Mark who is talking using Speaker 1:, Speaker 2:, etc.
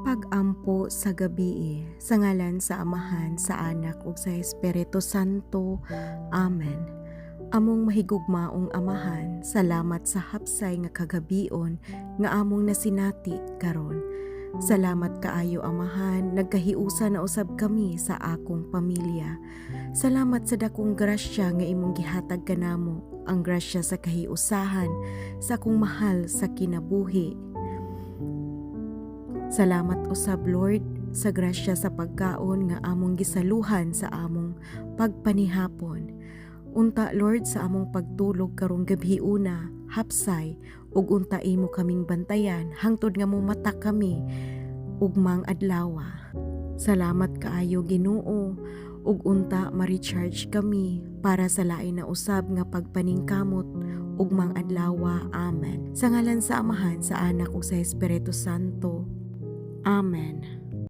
Speaker 1: Pag-ampo sa gabii, sa ngalan sa Amahan, sa Anak ug sa Espiritu Santo. Amen. Among mahigugmaong Amahan, salamat sa hapsay nga kagabion nga among nasinati karon. Salamat kaayo, Amahan, nagkahiusa na usab kami sa akong pamilya. Salamat sa dakong grasya nga imong gihatag kanamo, ang grasya sa kahiusahan sa akong mahal sa kinabuhi. Salamat usab, Lord, sa grasya sa pagkaon nga among gisaluhan sa among pagpanihapon. Unta, Lord, sa among pagtulog karong gabhiuna, hapsay ug unta imo kaming bantayan hangtod nga momata kami ugmang adlaw. Salamat kaayo, Ginoo, ug unta ma-recharge kami para sa lain na usab nga pagpaningkamot ugmang adlaw. Amen. Sa ngalan sa Amahan, sa Anak ug sa Espiritu Santo. Amen.